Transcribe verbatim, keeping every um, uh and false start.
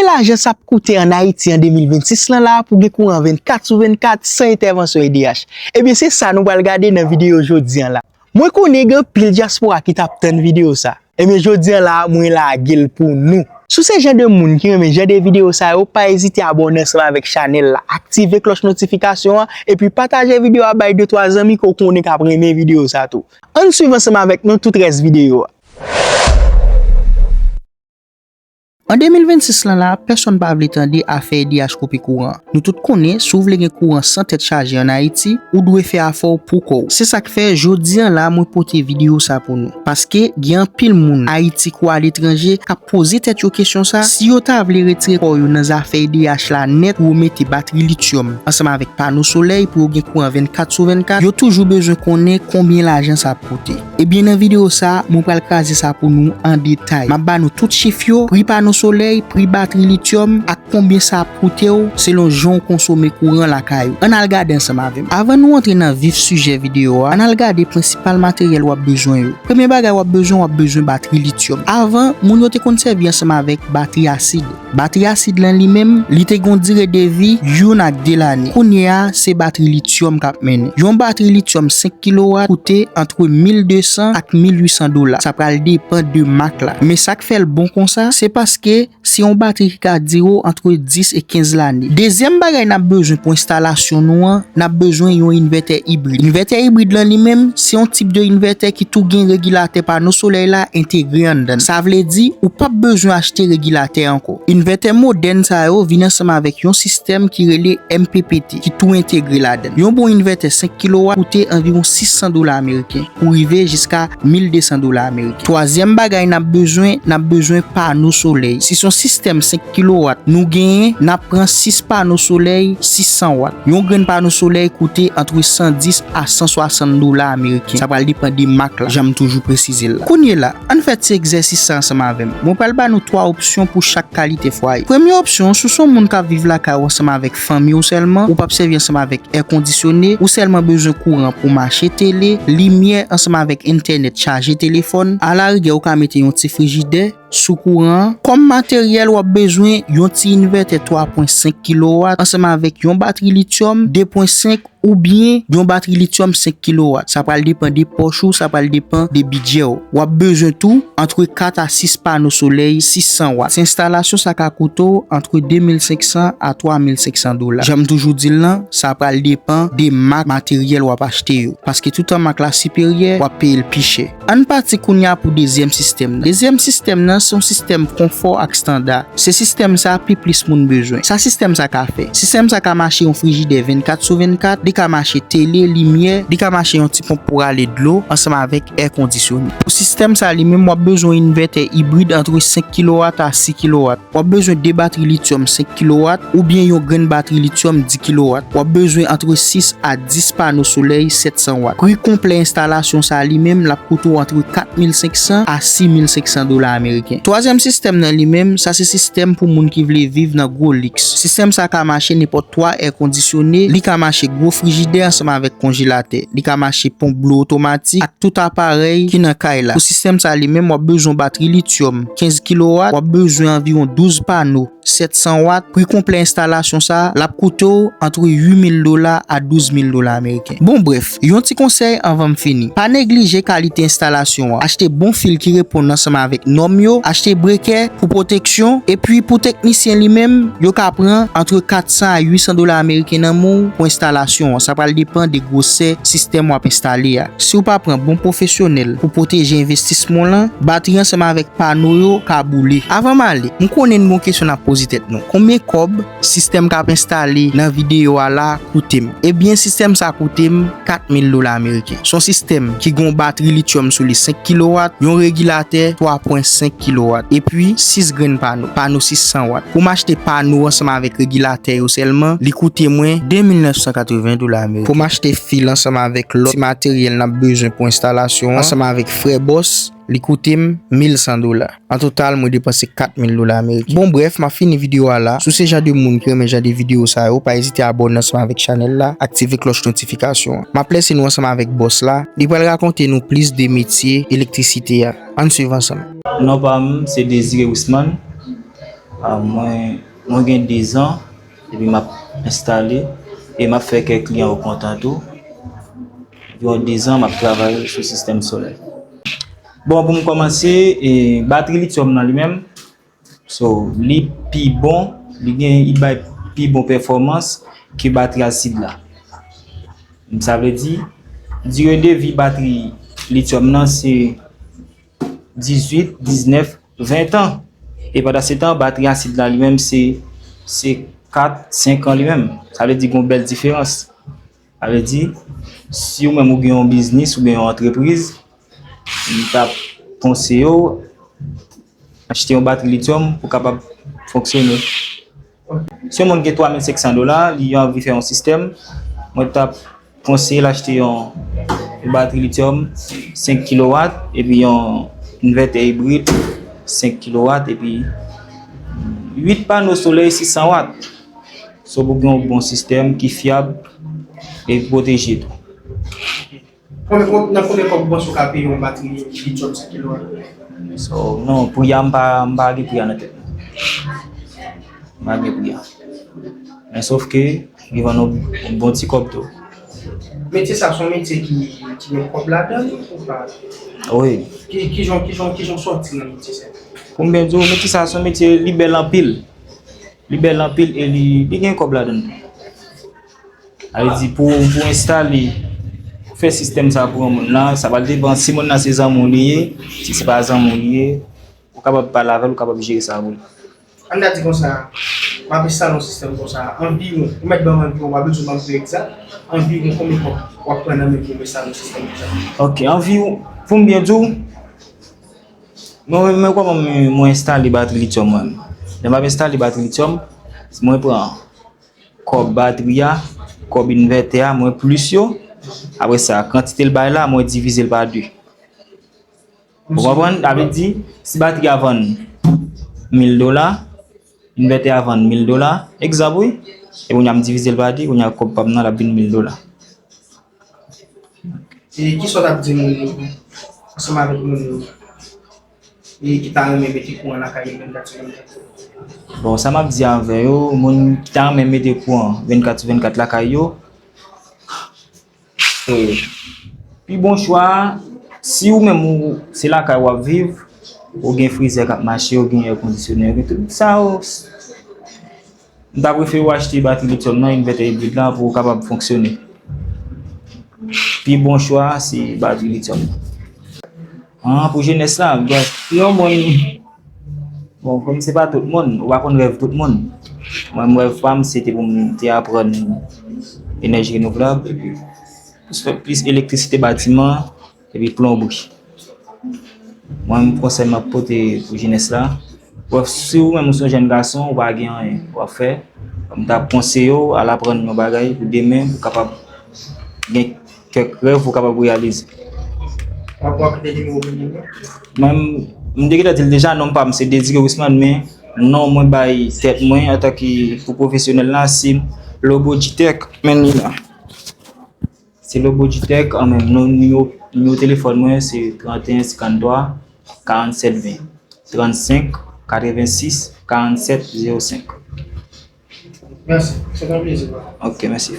Ki lajan sa ap koute ann Ayiti an de mil vennsis lan la pou gen kouran vennkat sou vennkat san entèvansyon E D H? Ebyen, se sa nou pral gade nan videyo jodi an la. Mwen konnen gen anpil dyaspora ki t ap tann videyo sa. Ebyen, jodi an la, mwen lage l pou nou. Si w se jan de moun ki renmen jan de videyo sa yo, pa ezite abòne ansanm avèk chanèl la, aktive klòch notifikasyon an, epi pataje videyo a bay de twa zanmi ke w konnen k ap renmen videyo sa tou. Ann swiv ansanm avèk nou tout rès videyo a. An de mil vennsis lan la, pèsonn pa vle tande afè E D H koupe kouran. Nou tout konnen, si w vle gen kouran san tèt chaje ann Ayiti, ou dwe fè afè w pou kò w. Se sa k fè, jodi an la, mwen pote videyo sa pou nou. Paske, gen anpil moun, Ayiti kou aletranje, k ap poze tèt yo kesyon sa, si yo ta vle retire kò yo nan zafè E D H la nèt pou yo mete batri lityòm ansanm avèk pano solèy pou yo gen kouran vennkat sou vennkat, yo toujou bezwen konnen konbyen lajan sa ap koute. Ebyen, nan videyo sa, mwen pral kraze sa pou nou an detay. M ap ba nou tout chif yo, pri pano solèy, pri batri lityòm, ak konbyen sa ap koute w selon jan w konsome kouran lakay ou. Ann al gade ansanm avè m. Avan nou antre nan vif sijè videyo a, ann al gade prensipal materyèl w ap bezwen yo. Premye bagay w ap bezwen, w ap bezwen batri lityòm. Avan, moun yo te konn sèvi ansanm avèk batri asid. Batri asid lan li menm, li te gen yon dire de vi youn ak de lane. Kounye a, se batri lityòm k ap mennen. Yon batri lityòm senk kilowat koute antre mil de san ak mil uit san dola. Sa pral depann de mak la. Men sa k fè l bon konsa, se paske se yon batri ki ka dire w antre dis e kenz lane. Dezyèm bagay n ap bezwen pou enstalasyon nou an, n ap bezwen yon envètè ibrid. Envètè ibrid lan li menm, se yon tip de envètè ki tou gen regilatè pano solèy la entegre anndan l. Sa vle di, ou p ap bezwen achte regilatè ankò. Envètè modèn sa yo vin ansanm avèk yon sistèm ki rele M P P T, ki tou entegre ladan l. Yon bon envètè senk kilowat koute anviwon sis san dola ameriken pou rive jiska mil de san dola ameriken. Twazyèm bagay n ap bezwen, n ap bezwen pano solèy. Si se yon sistèm senk kilowat nou genyen, n ap pran sis pano solèy sis san wat. Yon grenn pano solèy koute antre san dis a san swasann dola ameriken. Sa pral depann de mak la, jan m toujou presize l la. Kounye la, ann fè ti egzèsis sa ansanm avè m. Mwen pral ba nou twa opsyon pou chak kalite fwaye. Premye opsyon, si w se yon moun k ap viv lakay ou ansanm avèk fanmi w sèlman, ou p ap sèvi ansanm avèk èkondisyone, ou sèlman bezwen kouran pou mache tele, limyè ansanm avèk entènèt, chaje telefòn. Alarigè, ou ka mete yon ti frijidè sou kouran an. Kòm materyèl, w ap bezwen yon ti envètè twa pwen senk kilowat ansanm avèk yon batri lityòm de pwen senk oubyen yon batri lityòm senk kilowat. Sa pral depann de pòch ou, sa pral depann de bidjè w. W ap bezwen tou antre kat a sis pano solèy sis san wat. Enstalasyon sa ka koute w antre de mil senk san a twa mil senk san dola. Jan m toujou di l lan, sa pral depann de mak materyèl w ap achte yo. Paske toutan mak la siperyè, w ap peye l pi chè. Ann pati kounye a pou dezyèm sistèm nan. Dezyèm sistèm nan se yon sistèm konfò ak estanda. Se sistèm sa pi plis moun bezwen. Sa sistèm sa ka fè? Sistèm sa ka mache yon frijidè vennkat sou vennkat, li ka mache tele, limyè, li ka mache yon ti ponp pou rale dlo, ansanm avèk èkondisyone. Pou sistèm sa li menm, w ap bezwen yon envètè ibrid antre senk kilowat a sis kilowat. W ap bezwen de batri lityòm senk kilowat oubyen yon grenn batri lityòm dis kilowat. W ap bezwen antre sis a dis pano solèy sèt san wat. Pri konplè enstalasyon sa li menm, l ap koute w antre kat mil senk san a sis mil senk san dola ameriken. Twazyèm sistèm nan li menm, sa se sistèm pou moun ki vle viv nan gwo liks. Sistèm sa ka mache nenpòt twa èkondisyone, li ka mache gwo frijidè ansanm avèk konjelatè, li ka mache ponp dlo otomatik ak tout aparèy ki nan kay la. Pou sistèm sa li menm, w ap bezwen batri lityòm kenz kilowat, w ap bezwen anviwon douz pano sèt san wat. Pri konplè enstalasyon sa, l ap koute w antre uit mil dola a douz mil dola ameriken. Bon, brèf, yon ti konsèy anvan m fini. Pa neglije kalite enstalasyon an. Achte bon fil ki reponn ansanm avèk nòm yo, achte brekè pou pwoteksyon, epi pou teknisyen li menm, yo ka pran antre kat san a uit san dola ameriken nan men w pou enstalasyon an. Sa pral depann de gwosè sistèm w ap enstale a. Si w pa pran bon pwofesyonèl pou pwoteje envestisman w lan, batri ansanm avèk pano yo ka boule. Avan m ale, m konnen n gon kesyon n ap poze tèt nou. Konbyen kòb sistèm k ap enstale nan videyo a la koute m? Ebyen, sistèm sa koute m kat mil dola ameriken. Se yon sistèm ki gen yon batri lityòm sou li senk kilowat, yon regilatè twa pwen senk kilowat, epi sis grenn pano, pano sis san wat. Pou m achte pano ansanm avèk regilatè yo sèlman, li koute mwen de mil nèf san katreven dola ameriken. Pou m achte fil ansanm avèk lòt ti materyèl n ap bezwen pou enstalasyon an, ansanm avèk frè bòs, li koute m mil san dola. An total, mwen depanse kat mil dola ameriken. Bon, brèf, m ap fini videyo a la. Si w se jan de moun ki renmen jan de videyo sa yo, pa ezite abòne ansanm avèk chanèl la, aktive klòch notifikasyon an. M ap lese nou ansanm avèk bòs la. Li pral rakonte nou plis de metye elektrisite a. Ann swiv ansanm. Non pa m, se Désiré Wisman. Ah, mwen, mwen gen dezan, epi m ap enstale, e m ap fè kèk kliyan yo kontan tou. Anviwon dezan, m ap travay sou sistèm solè. Bon, pou m kòmanse, e, batri lityòm nan li menm, so, li pi bon, li gen, li bay pi bon pèfòmans ke batri asid la. Sa vle di, dire de vi batri lityòm nan se dizuit, diznèf, ven tan. E pandan se tan, batri asid la li menm se, se kat, senk an li menm. Sa vle di gen yon bèl diferans. Sa vle di, si ou menm ou gen yon biznis oubyen yon antrepriz, m t ap konseye w achte yon batri lityòm pou kapab fonksyone. Si yon moun gen twa mil senk san dola, li anvi fè yon sistèm, mwen t ap konseye l achte yon, yon batri lityòm senk kilowat, epi yon envètè ibrid senk kilowat, epi uit pano solèy sis san wat. So pou gen yon bon sistèm ki fyab e pwoteje tou. Konbyen, kon- nan konbyen kòb ou panse ou ka peye yon batri lityòm senk kilowat? So, non, pri a m pa, m pa gen pri a nan tèt mwen. M pa gen pri a. Men sof ke, li vann yon, yon bon ti kòb tou. Metye sa se yon metye ki, ki gen kòb ladan l ou pa? Wi. Ki, ki jan, ki jan, ki jan w sòti nan metye sa? Pou m byen di w, metye sa se yon metye li bèl anpil. Li bèl anpil e li, li gen kòb ladan l tou. Sa vle di pou, pou enstale, pou fè sistèm sa pou yon moun la, sa pral depann si moun nan se zanmi w li ye, si se pa zanmi w li ye, ou kapab pale avè l, ou kapab jere sa pou li. Ann ta di konsa, w ap enstale yon sistèm konsa, anviwon, ou mèt ban m anviwon, w pa bezwen ban m pri egzak, anviwon konbyen kòb w ap pran nan men pou w enstale yon sistèm konsa? Ok, anviwon, pou m byen di w, mwen, mwen kòman mwen, mwen enstale batri lityòm mwen. Lè m ap enstale batri lityòm, mwen pran kòb batri a, kòb envètè a, mwen plis yo. Apre sa, kantite l bay la, mwen divize l pa de. Ou konprann? Sa vle di, si batri a vann mil dola, envètè a vann mil dola, egzanp wi, e kounye a m divize l pa de, kounye a kòb pa m nan l ap vin mil dola. E kisa w t ap di moun yo, ansanm avèk moun yo, e ki ta renmen mete kouran lakay yo vennkat sou vennkat? Bon, sa m ap di avè yo, moun ki ta renmen mete kouran vennkat sou vennkat lakay yo, e, pi bon chwa a, si ou menm ou, se lakay w ap viv, ou gen frizè k ap mache, ou gen èkondisyonè, ou gen tout sa yo, m ta prefere w achte batri lityòm nan, envètè ibrid la, pou w kapab fonksyone. Pi bon chwa a, se batri lityòm nan. An, pou jenès la, bon, yon moun, bon, kòm se pa tout moun, ou pa konn rèv tout moun. Mwen, m rèv pa m, se te pou m te aprann enèji renouvlab, epi plis, plis elektrisite batiman, epi plonbri. Mwen, konsèy m ap pote pou jenès la, brèf, si ou menm ou se yon jèn gason, ou pa gen anyen w ap fè, m t ap konseye w al aprann yon bagay pou demen, pou kapab gen kèk rèv ou kapab reyalize. W ap, w ap kite nimewo pou moun yo? Mwen, m, m te gentan di l deja, non pa m se Désiré Wisman, men non mwen bay tèt mwen antanke pou pwofesyonèl la, se Lobo G-Tech, men li la. Se Lobo G-Tech, an menm non, nimewo, nimewo telefòn mwen se trannteyen senkanntwa karannsèt ven, trannsenk katrevensis karannsèt zewo senk. Mèsi, se te yon plezi, papa. Ok, mèsi.